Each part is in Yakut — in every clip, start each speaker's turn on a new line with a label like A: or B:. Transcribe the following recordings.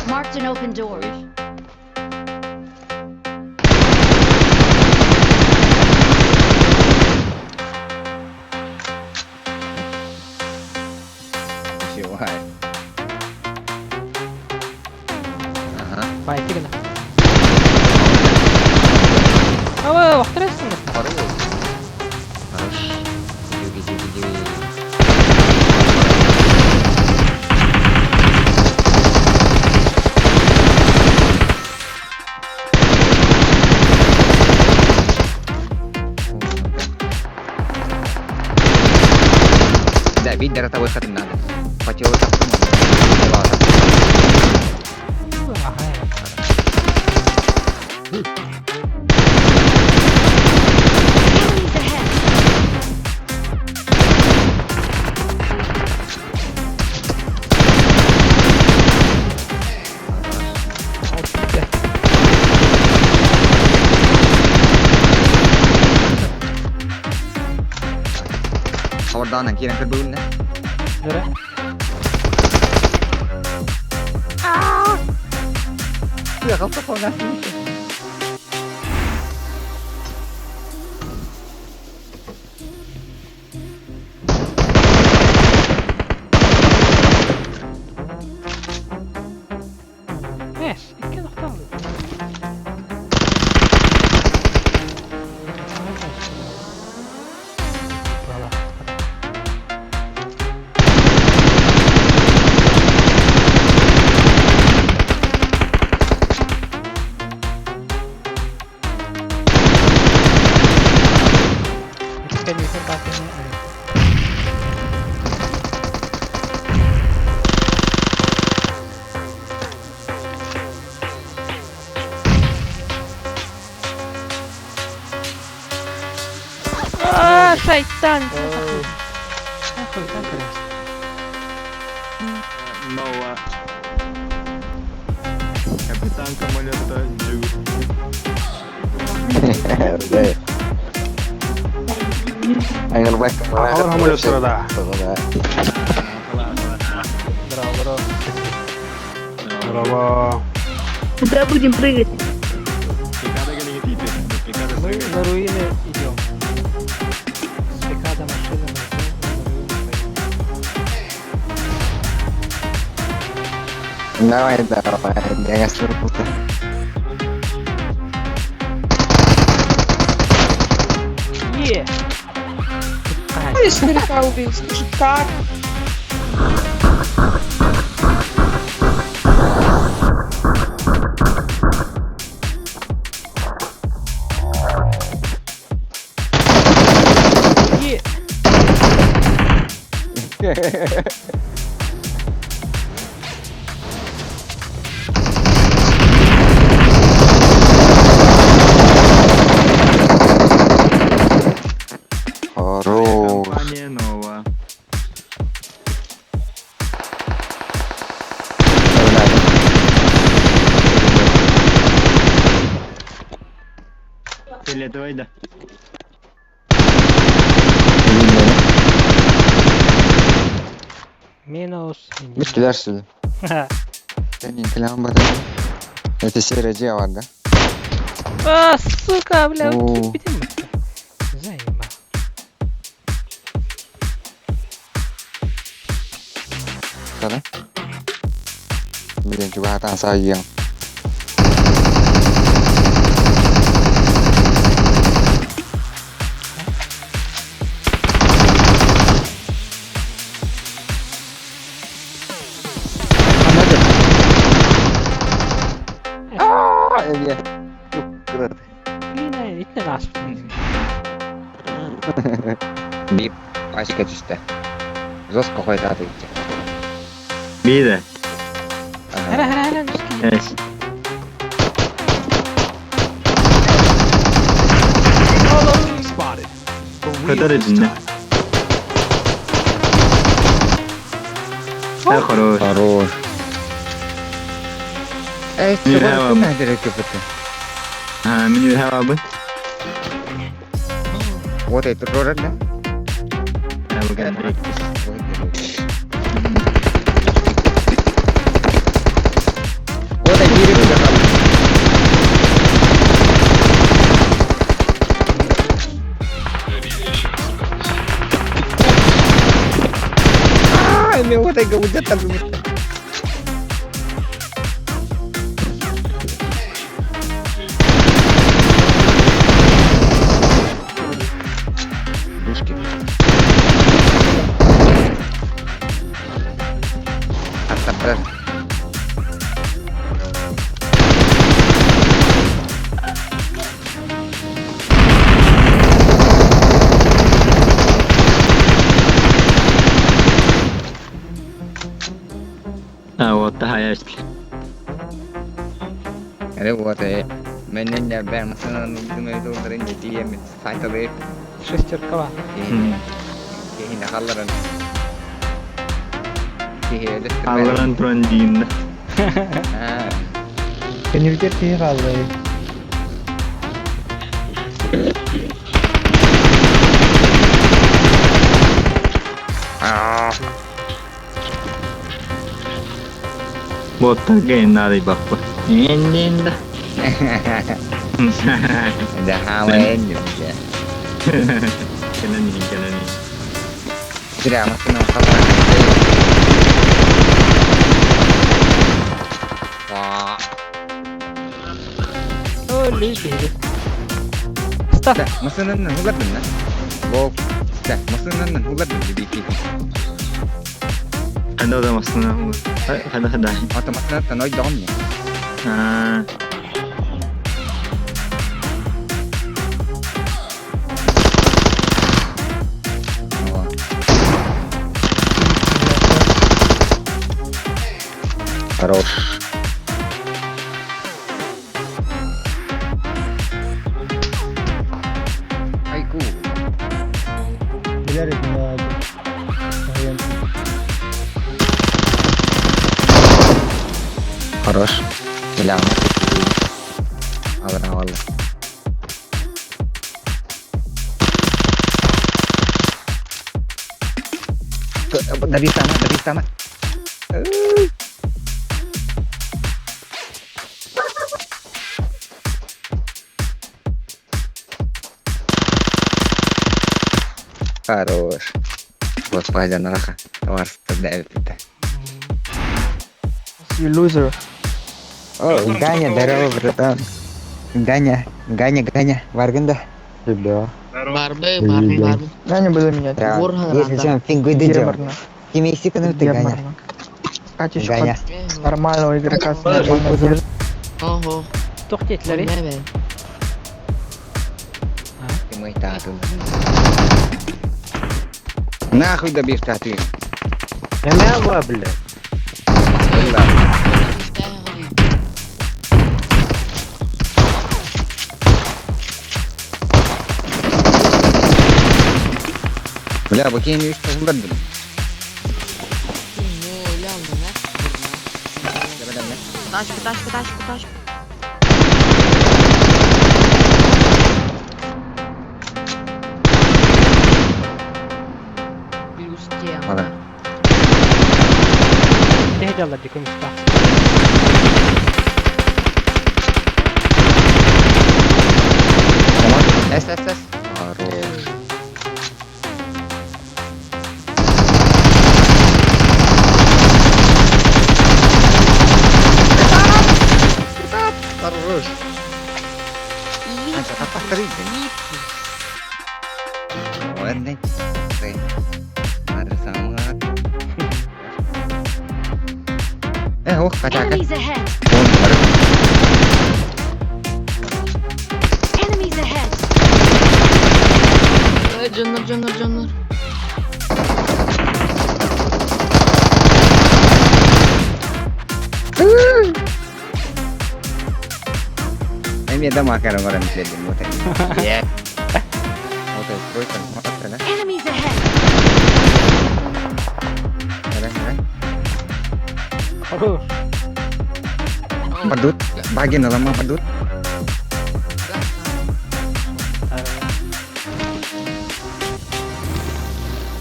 A: Marked an open door.
B: Чего? Ага.
C: Пойти гына. Ава, вахтырасың.
B: Хорош. Хорош. Иди, иди, иди. Да, видь, до выход надо. По телу так
C: Ага.
A: Enemies ahead.
C: Алты.
B: Хабардаанан киирэн көрбүгүн
C: Нөрэ.
B: да? Қалта
C: Эс, икки нохталды. Бала. Икки патыны. А, шайтан! Нахуй, так раз.
D: Нова. Капитан самолета Джу.
E: Ахыр самолеттара.
C: Здорово, здорово.
E: Здорово.
F: Куда будем прыгать?
C: Мы на руины идем. С ПК до машины мы идем на руины пойдем.
B: Давай, давай, я суркута.
C: Е!
G: Ой, старика убил, скажи, как?
C: Е!
B: Хорош.
D: Компания Нова. Фиолетовый, да.
C: Минус.
B: Миш килер сюда. Это серая дела, да?
C: А, сука, бля,
B: О.
C: кипятим. Заеба.
B: Да? Блин, чувак, там.
C: Блин, итне нас.
B: Бип, пачка чисто. Жестко ходит отойти.
D: Бида.
C: Хара, хара, хара, носки.
D: Эс.
E: Spotted.
D: Который дня. Да, хорош.
B: Хорош. Эй,
D: Не,
B: чего
D: я-
B: ты на дырке
D: А, мне хава бы.
B: Вот это тоже, да?
D: Да,
B: Вот это. Мен вот айга удаттар бу. Душки. Аттаппар.
D: А вот тахаяшты.
B: Эрэ вот менен бэм масынан думай долларын тиемит файталы.
C: Шестеркова.
B: Кихин халларан. Кихи
D: Алларан туран диин.
B: Аа.
H: Кеневдер киһи хааллай.
B: Аа.
D: Боттар гейн надо баппа. Эннинда.
B: Да хавен.
D: Кэлэн кэлэн.
B: Зря масынан халларан. Ваа.
C: О, любили. Став.
B: Масынан хугардын на. Бо. Да, масынан хугардын бики.
D: Хада да масына. Хада хада.
B: Ата масынан таной дом.
D: Аа.
B: Хорош. Айку.
H: Билер этим
B: Хорош. Бля. Алла, алла. Дави сама, дави сама. Хорош. Вот пойдя на раха. Товар 109.
H: You loser.
B: О, Ганя, здорово, братан. Ганя, Ганя, Ганя, Варганда. Люблю.
I: Барбы, барбы, барбы.
H: Ганя буду менять.
B: Если чем, фингу дыджо.
H: Гермарна.
B: Кимейсиканы ты, Ганя.
H: Гермарна. Катя еще
B: Ганя.
H: нормального игрока с нормальной
I: Ого.
C: Тохтетлери.
I: Мебе.
B: Ты мой тату. Нахуй добьешь тату.
H: Бля, блядь.
B: Бля, бакин не что хугардын.
I: Тачка, тачка, тачка, тачка. Плюс тем.
B: Ладно.
C: Tehdalar dikon usta.
B: С, С, С. Хорош. Хорош. Анча, повтори. Ладно. Ты. Адрес Ох, хотя
A: Enemies ahead! Enemies ahead!
I: Canlar, canlar, canlar.
B: Эми дома карамарам следим, вот они. Вот это стройка, вот это, да?
A: Enemies ahead!
B: Да, да.
C: Хорош.
B: Падут, баги на лома падут.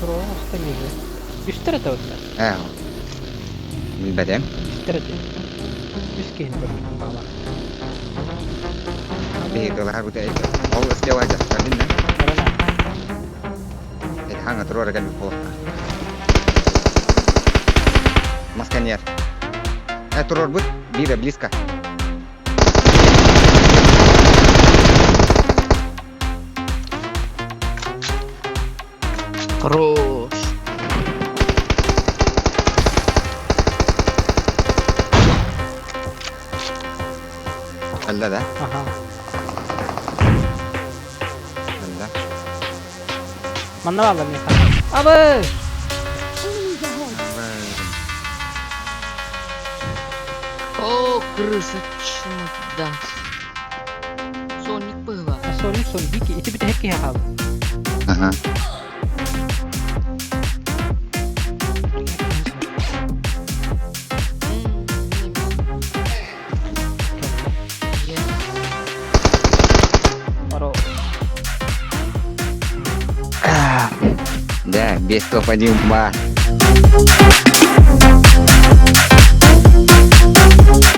C: Просто ниже. Үстер это вот.
B: Э. Билбедем.
C: Үстер это. Үскейін көрмін бала.
B: Биһи тылаһар бутэ. Ол слева жа. Калин да.
C: Барана.
B: Это ханга турора калби полка. Масканьер. Турорбут биирэ близко.
I: Хорош.
B: Ылла да?
C: Ага.
B: Ылла.
C: Манна бааллар миэхэ. Абы!
A: Enemies ahead.
I: О, крыса, чмо, да. Соник было.
C: Соник сон бики. Ити бүтэһик киһи хаалла.
B: Ага.
I: Я.
C: Оро.
B: Да, без топ-1 бар.